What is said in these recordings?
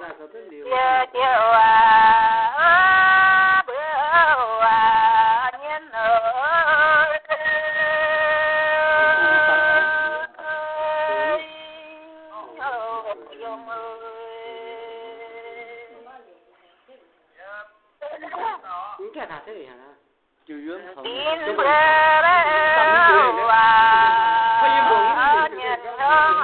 Jiex jiex waac, mbuo waac nyien oc. Tin mbuo waac nyien oc.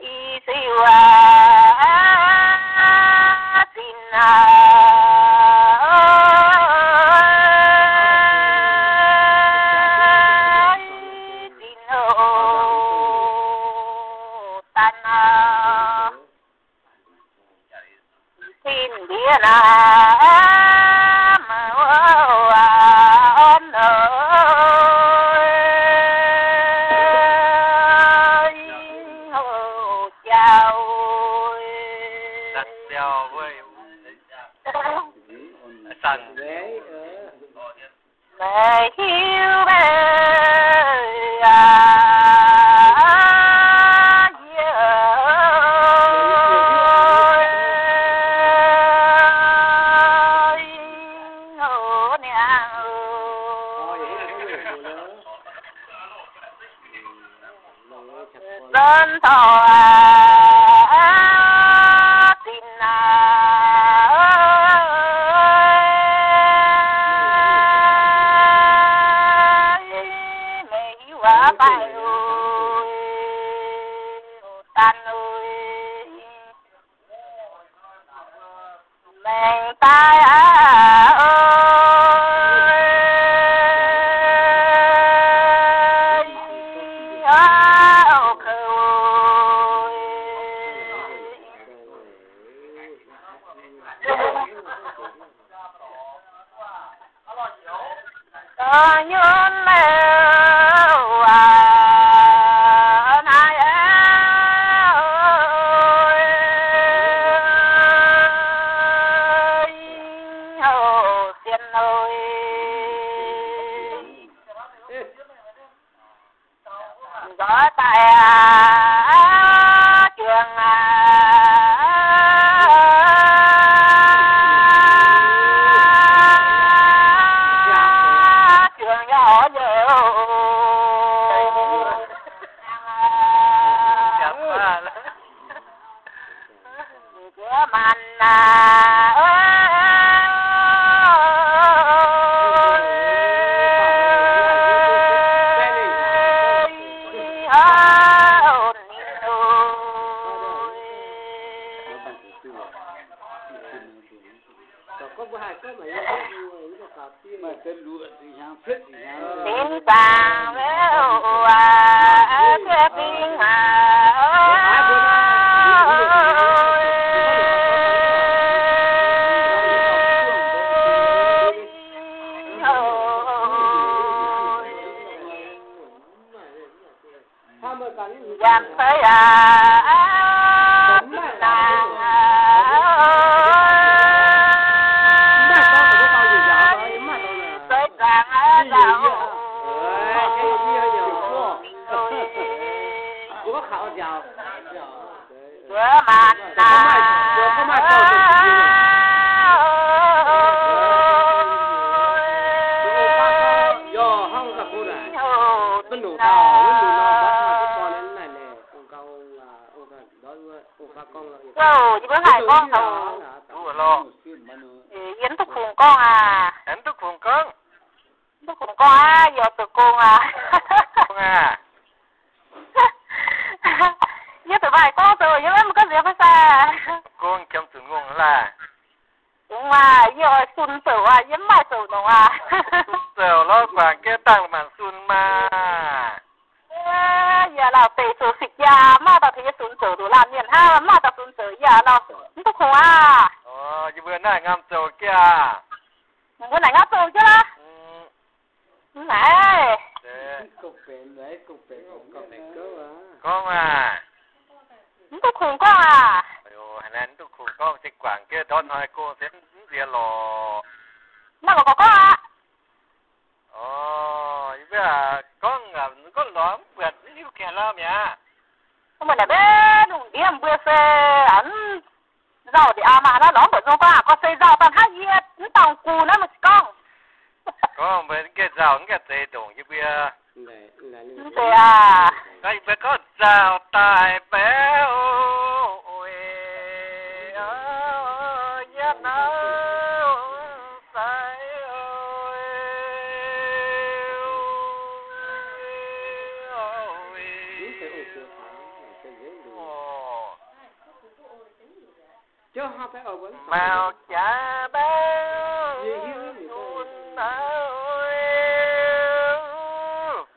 Ih siu aac, zinh aac, zinh oc, daan aac. Zinh ndiev naaic, mv oix orn oc, ih hoc jauv. Meih hiuv meih aac, yie oc, niaa oc. Zon taux aac, zinh aac, meih hiuv aac, fai oc, daan oc. Mengh daaih aac, oc, nyunc meih waac naaiv aac, oc, sienx oc. Nzoih daaih aac, juangc aac, juangc yaac oix youz. Mbuo maanc aac, ninh zaangc mbuo aac, jiex bingx aac, yangh fai aac, naang aac, fai zaangc aac, zaangc oc. Mbuo maanc naaic, yie mv duqv kungx gorngv aac. Mv duqv kungx gorngv aac, yie oix zoux gong aac. Yie zuqc maaih gorngv zoux, yie mv gorngv nziex fai sai. Gong qiemx zuqc ngongh laaih. Dungx aac, yie oix sun zoux aac, yie mv maaih zoux nongx aac. Sun zoux lorqc, guangc jienv dangh maanc sun maah. Yie lauh deix zoux sipc jaa, mv maaih dauh tengx yie sun zoux, nduqc laanh mienh hnangv, mv maaih dauh sun zoux yie aac lauh. Mv duqv kungx aac. Yie mbuo naaiv ngam zoux jienv aac. Mbuo naaic ngam zoux jienv lorqc. Mv naaic. Gorngv aac. Mv duqv kungx gorngv aac. Laengz duqv kungx gorngv se guangc jienv ndortv hnoi go se mv nziex lorqc. Naaiv mbuo gorngv aqv. Orv, yie mbuo gorngv, gorngv lorz mv buatc mv hiuv ganh lorqc mi'aqv. Mbuo naaic mbuo lungh ndiev mbuo se nzauh ndiev aqv maah, naaiv lorz mv buatc nzung gorngv aqv, gorngv se nzauh daaih hnangv yie mv dauh gux naaiv mbuo gorngv. Gorngv mbuo mv gaengh nzauh mv gaengh zeix ndongc yie mbuo. Mv zeiz aac. Gorngv yie mbuo gorngv nzauh daaih mbaeqv oc, yietv nauv sai oc. Mauv jaax mbaeqv yun mauv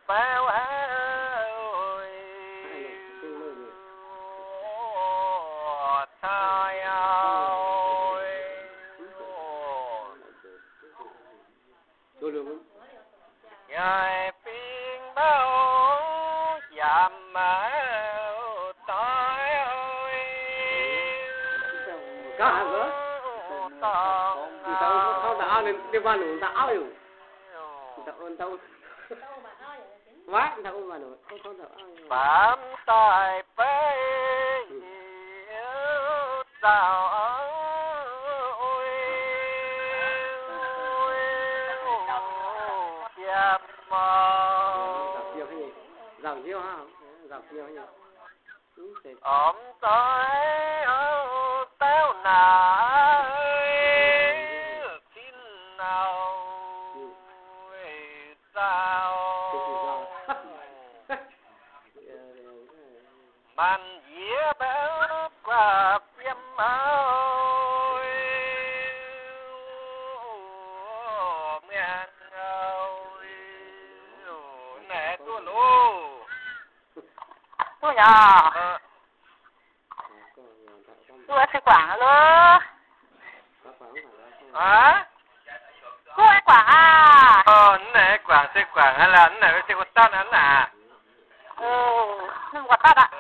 faaux cai oc. Nyaih fingx mauv yaac mauv doix oc. Dorngx dorngx ninh mbuo maaih longc dauh auv yoc. Faamv daaih beiv zaux, ziepc mor. Nzauh hnyouv hnangv, nzauh hnyouv nyei. Omx zoih houv dauh naaic, cin nauc zaux. Maanc yie mbuo guaav fiem mauv, mienh naaic duqv loh. Duqv nyei. Duqv se guangc loh. Aa? Duqv guangc aqv. Ov, naaiv guangc se guangc aqv lorqc, naaiv se guangc daaih aqv naaic. Ov, guangc daaih aqv.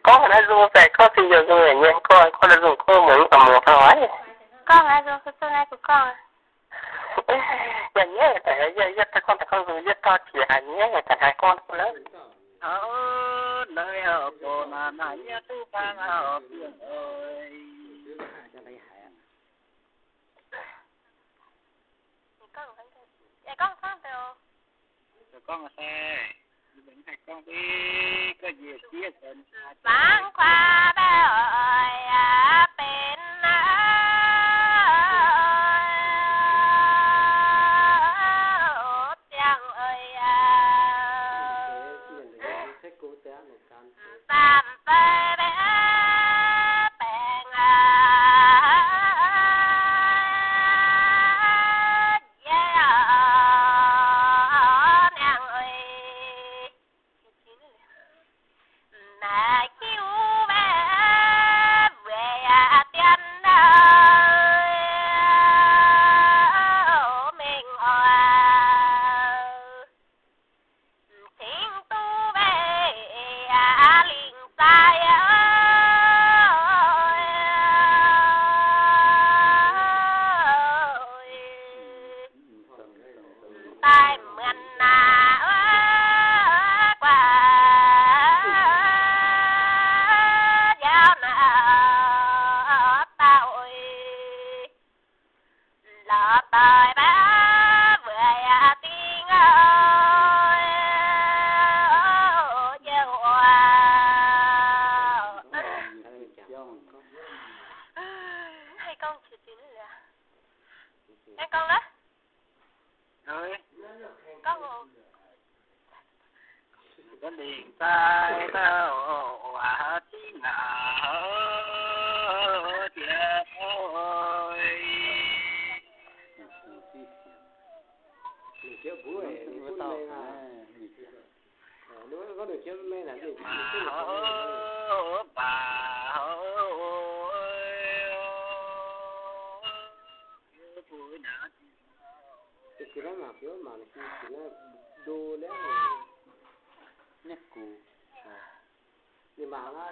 Gorngv naaiv nzung se gorngv se yie nzung nyei gorngv, gorngv naaiv nzung gorngv muangx mv baac muangx hnangv haaix. Gorngv naaiv nzung se zungv naaiv zuqc gorngv. Yie nyaiv daaih, yie, yie daaih gorngv daaih gorngv nzung, yie dorh qiex haic nyaiv daaih haih gorngv duqv lorqc. Ov, naaiv oix bouc naaic, naaic yie duqv bang oix bieqc oc. Gorngv se, gorngv se, gorngv se, gorngv se, gorngv se. Mangc kuaax mbaeqv oix benx naaiv ziangh oix aqv. Mv baac mv zeiz mbaeqv baengh aqv, yie niangh oix. Naaiv hiuv mbaeqv weic aqv dien nor mengh oix. Cingx duqv mbeih aqv lingh zaaix oc. Daaih muonc naaiv guaax njaaux naaiv dauh oc. Lorz doic mbaeqv weic aqv ding oc, yie oc. Haih gorngv qiex zinh liuz. Haih gorngv lorqc. Gorngv oc. Lingh zaaix dauh waac dingh aac, diex oc. Baac oc. Jiex naaiv mangc, jiex mangc, jiex naaiv ndo liangv. Naaiv gux. Ninh mangc aqv.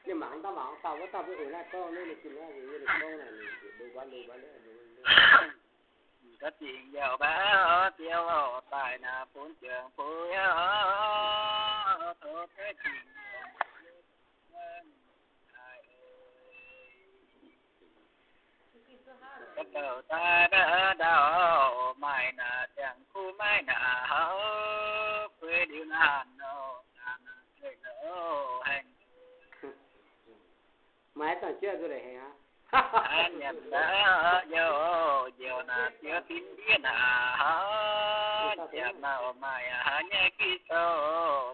Ninh mangc daaih mangc daaih wuov dauh mbuo oix naaiv gorngv naaiv, ninh gin naaiv, ninh gorngv naaic, ninh ndo baav ndo baav liangv. Ga'zingh yaac baav ziouc daaih naaic bun ziangx bun yaac tov za'gengh Ga'dauh daaih ndau maaih naaic ziangh kuv maiv naaic hauv kuiv liuz naaic nor, naaic nor haengh. Maiv dangh jienv nzuih leiz hengx aqv. Nyiemc daaih youh, youh naaic ziouc dinx ndiev naaic hauv, nziaauc naaic maaih haaix nyungc gitv souv